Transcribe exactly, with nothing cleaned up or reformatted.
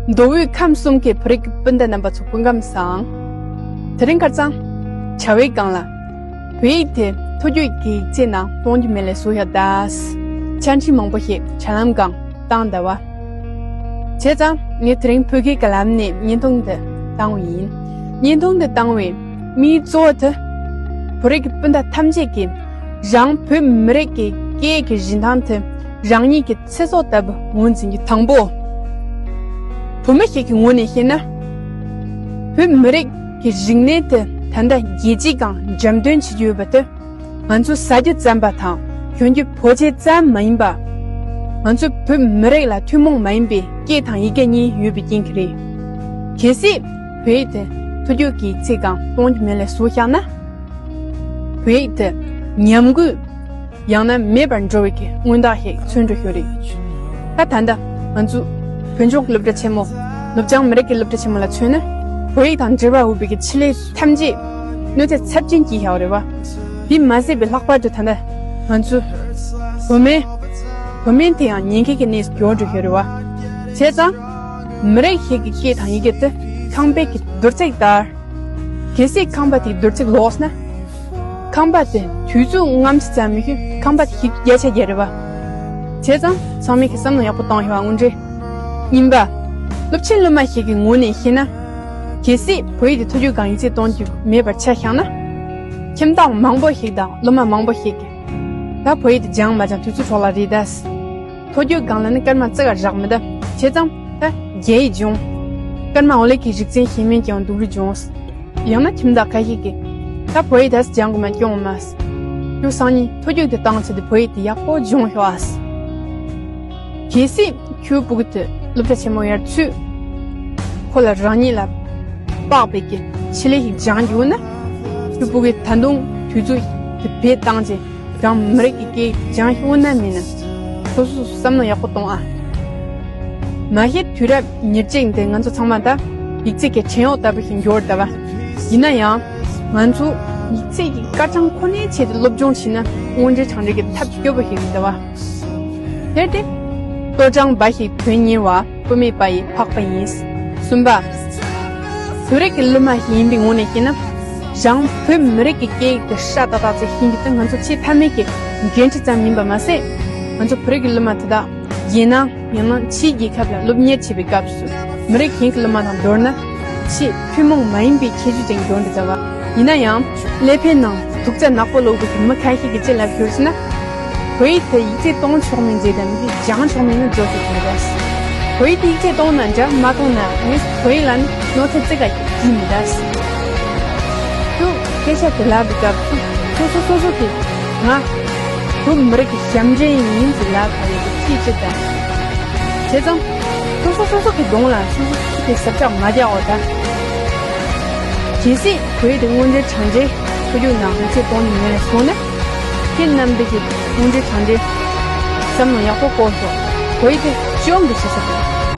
མདོ་དབུས་ཁམས་གསུམ་གྱི་བོད་རིགས་སྤུན་ཟླ་རྣམ་པ་ཚོ་སྐུ་ཁམས་བཟང་། དེ་རིང་ཁ་སང་བྱ་བའི་སྒང་ལ་བོད་ཡིག་དེ་ཐོ་བརྒྱུད་ཀྱི་ཡིག་ཆའི་ནང་གཏོང་རྒྱུ་མིན་ལ་བཟོ་ཡག་ད་ཆ་འཕྲིན་མང་པོ་ཞིག་དྲ་ལམ་སྒང་བཏང་ད་བ། བྱས་ཙང་ངས་དེ་རིང་བོད་སྐད་ཀྱི་ལམ་ནས་བརྙན་ཐུང་འདི་བཏང་བ་ཡིན། བརྙན་ཐུང་འདི་བཏང་བའི་དམིགས་གཙོ་བོ་དེ་བོད་རིགས་ཀྱི་སྤུན་ཟླ་ཐམས་ཅད་ཀྱིས་རང་བོད་མི་རིགས་ཀྱི་སྐད་ཀྱི་རིན་ཐང་དེ་རང་ཉིད་ཀྱི་ཚེ་སྲོག་ལྟ་བུ་ངོས་འཛིན་རྒྱུ་དང་པོ། བོད་མི་ཞིག་གི་ངོས་ནས་བཤད་ན། བོད་མི་རིགས་ཀྱི་རིག་གནས་དེ་ད་ལྟ་རྒྱལ་སྤྱིའི་སྒང་འགྲེམས་སྟོན་བྱེད་ཀྱི་ཡོད་པ་དེ། ང་ཚོ་ཟ་རྒྱུ་ཙམ་པ་དང་གྱོན་རྒྱུ་པོ་ཆས་ཙམ་མ་ཡིན་པ། ང་ཚོ་བོད་མི་རིགས་ལ་ཐུན་མོང་མ་ཡིན་པའི་སྐད་དང་ཡི་གེ་གཉིས་ཡོད་པའི་རྐྱེན་གྱིས་རེད། གལ་སྲིད་བོད་ཡིག་དེ་ཐོ་བརྒྱུད་ཀྱི་ཚིག་སྒང་གཏོང་རྒྱུ་མིན་ལ་བཟོ་བཞག་ན། བོད་ཡིག་དེ་ཉམས་རྒུད་ཡང་ན་མེད་པར་འགྲོ་བའི་གི་མངོན་རྟགས་ཤིག་མཚོན་འགྲོ་ཤོད་རེད། ད་ད་ལྟ་ང་ཚོ་བོད་ལྗོངས་ཀྱི་སློབ་གྲྭ་ཆེན་མོ། ནུབ་བྱང་མི་རིགས་ཀྱི་སློབ་གྲྭ་ཆེན་མོ་ལ་མཚོན་ན། བོད་ཡིག་དང་འབྲེལ་བ་ཡོད་པའི་གི་ཆེད་ལས་ཐམས་ཅད་གནོད་འཚེ་ཚབས་ཆེན་བགྱིས་བཞག་པ་རེད་བ། དེ་མ་ཟད་པའི་ལྷག་པར་དུ་ད་ལྟ་ང་ཚོ་བོད་སྨན། བོད་སྨན་དེ་ཡང་ཉེན་ཁའི་གི་གནས་སུ་གྱུར་འགྲོ་ཤོད་རེད་བ། བྱས་ཙང་། མི་རིགས་ཤིག་གི་སྐད་དང་ཡི་གེ་དེ་ཁང་པའི་གི་རྡོ་རྩིག་ལྟར། གལ་སྲིད་ཁང་པ་དེའི་རྡོ་རྩིག་ལོག་སོང་ན། ཁང་པ་དེ་དུས་ཚོད་སྔ་ཕྱི་ཙམ་མི་ཤེས། ཁང་པ་དེ་ཞིག་བརྒྱ་ཆ་བརྒྱ་རེད་བ། བྱས་ཙང་ཚང་མས་ཀྱི་བསམ་བློ་ཡག་པོ་གཏོང་ཤོག་ཨ། དངོས་འབྲེལ། གཉིས་པ། སློབ་ཆེན་སློབ་མ་ཞིག་གི་ངོས་ནས་བཤད་ན། གལ་སྲིད་བོད་ཡིག་དེ་ཐོ་བརྒྱུད་སྒང་ཡིག་ཚད་གཏོང་རྒྱུ་མེད་པར་ཆ་བཞག་ན། ཁྱིམ་བདག་མང་པོ་ཞིག་དང་སློབ་མ་མང་པོ་ཞིག་གིས་ད་བོད་ཡིག་དེ་སྦྱང་མ་སྦྱང་དུས་ཚོད་འཕྲོ་བརླག་རེད་ད། ཐོ་བརྒྱུད་སྒང་ལ་ནི་སྐར་མ་རྩ་ག་རག་མི་ད། བྱས་ཙང་ད་རྒྱ་ཡིག་སྦྱོང་། སྐར་མ་འོག་ལས་ཀྱི་རིག་ཚན་ཤེས་མིན་ཀྱང་སྡུག་རུས་སྦྱོང་། ཡང་ན་ཁྱིམ་བདག་ཁ་ཤས་ཀྱིས་ད་བོད་ཡིག་ད་སྦྱང་དགོས་མ་སྐྱོང་མ། ཁྱོད་སང་ཉིན་ཐོ་བརྒྱུད་དེ་བཏང་ཚེ་དེ་བོད་ཡིག་དེ་ཡག་པོ་སྦྱོང་ཤོག་ཨ། གལ་སྲིད་ཁྱོད་སྤུ་གུ་དེ་སློབ་གྲྭ་ཆེན་མོ་ཡར་ཚུད། ཁོ་ལ་རང་ཉིད་ལ་དཔག་པའི་གི་ཆེད་ལས་ཤིག་སྦྱང་རྒྱུ་ན། ཁྱོད་སྤུ་གུས་ད་དུང་དུས་ཚོད་དེ་བེད་བཏང་རྗེས་རང་མི་རིགས་ཀྱི་སྐད་སྦྱང་ཤེས་འོ་ན་མིན་ན། སོ་སོ་སོ་བསམ་བློ་ཡག་པོ་གཏོང་ཨ། མ་གཞི་དུས་རབས་ཉེར་གཅིག་འདི་ང་ཚོ་ཚང་མ་ད་ཡིག་ཚད་ཀྱི་བྲན་གཡོག་ལྟ་བུ་ཞིག་འགྱུར་ད་བ། ཡིན་ན་ཡང་ང་ཚོ་ཡིག་ཚད་ཀྱི་སྐར་རྐྱང་ཁོ་ནའི་ཆེད་དུ་སློབ་སྦྱོང་བྱས་ན་དངོས་འབྲེལ་དྲང་འབྲེལ་གྱི་ཐབས་སྐྱོ་པོ་ཞིག་རེད་ད་བ། དེར་ཏེ། ལྟོ་འགྲངས་འབའ་ཞིག་དོན་གཉེར་བ། སྤུ་མེད་པ་ཡི་འཕགས་པ་ཡིན། གསུམ་པ། བོད་རིགས་ཀྱི་སློབ་མ་ཞིག་ཡིན་པའི་ངོས་ནས་བཤད་ན། རང་བོད་མི་རིགས་ཀྱི་སྐད་ཡིག་དེ་ཧྲ་ཏག་ཏག་ཅིག་ཤེས་རྒྱུ་དེ་ང་ཚོ་ཆེས་མཐའ་མའི་གི་འགན་འཁྲི་ཙམ་ཡིན་པ་མ་ཟད། ང་ཚོ་བོད་རིགས་ཀྱི་སློབ་མ་དེ་དག་རྒྱལ་ནང་ཡང་ན་ཕྱིའི་རྒྱལ་ཁབ་ལ་སློབ་གཉེར་བྱེད་པའི་སྐབས་སུ་མི་རིགས་གཞན་གྱི་སློབ་མ་དང་བསྡུར་ན་ཆེས་ཐུན་མོང་མ་ཡིན་པའི་ཁྱད་ཆོས་ཅན་གྱི་འགྲོ་འདུག་ཟེར་བ། ཡིན་ན་ཡང་ཀླད་པའི་ནང་དུག་རྩྭ་ནག་པོ་བླུགས་པའི་མི་ཁ་ཤས་ཀྱིས་ཅི་ལབ་ཤོར་ཟེར་ན། བོད་ཡིག་དེ་ཡིག་ཚད་གཏོང་ཆོག་མིན་བརྗེད་དམ་གྱི་སྦྱང་ཆོག་མིན་ནི་བརྗོད་ཐུབ་ཀྱི་མི་འདུག་བོད་ཡིག་དེ་ཡིག་ཚད་གཏོང་ན་འདྲ་མ་གཏོང་ན་ངས་བོད་ཡིག་ལ་ནི་གནོད་འཚེ་ཙི་ག་ཡིན་མི་འདུག་ཁྱོད་སྐད་ཆ་དེ་ལབ་པའི་སྐབས་སུ་སོ་སོ་སོ་སོ་གིས་ང་བོད་མི་རིགས་ཀྱི་ཞབས་འདྲེན་ཡིན་ཟེར་ལབ་ཁ་ཡོད་པའི་ཅི་ཅི་ད། བྱས་ཙང་སོ་སོ་སོ་སོ་གི་གདོང་ལ་སོ་སོ་སོ་གི་ཟབ་ཆག་མ་རྒྱག་འོ་ད། གལ་སྲིད་བོད་ཡིག་དེ་དངོས་འབྲེལ་དྲང་འབྲེལ་ཐོ་བརྒྱུད་ནང་ཡིག་ཚད་གཏོང་རྒྱུ་མེད་ལ་སོང་ན། ཁྱེད་རྣམ་པས་ཀྱི་དངོས་འབྲེལ་དྲང་འབྲེལ་བསམ་བློ་ཡག་པོ་བསྐོར་ཤོག་བོད་ཡིག་དེ་སྤྱི་ཡོངས་ཀྱི་ཞེ་ས་དང་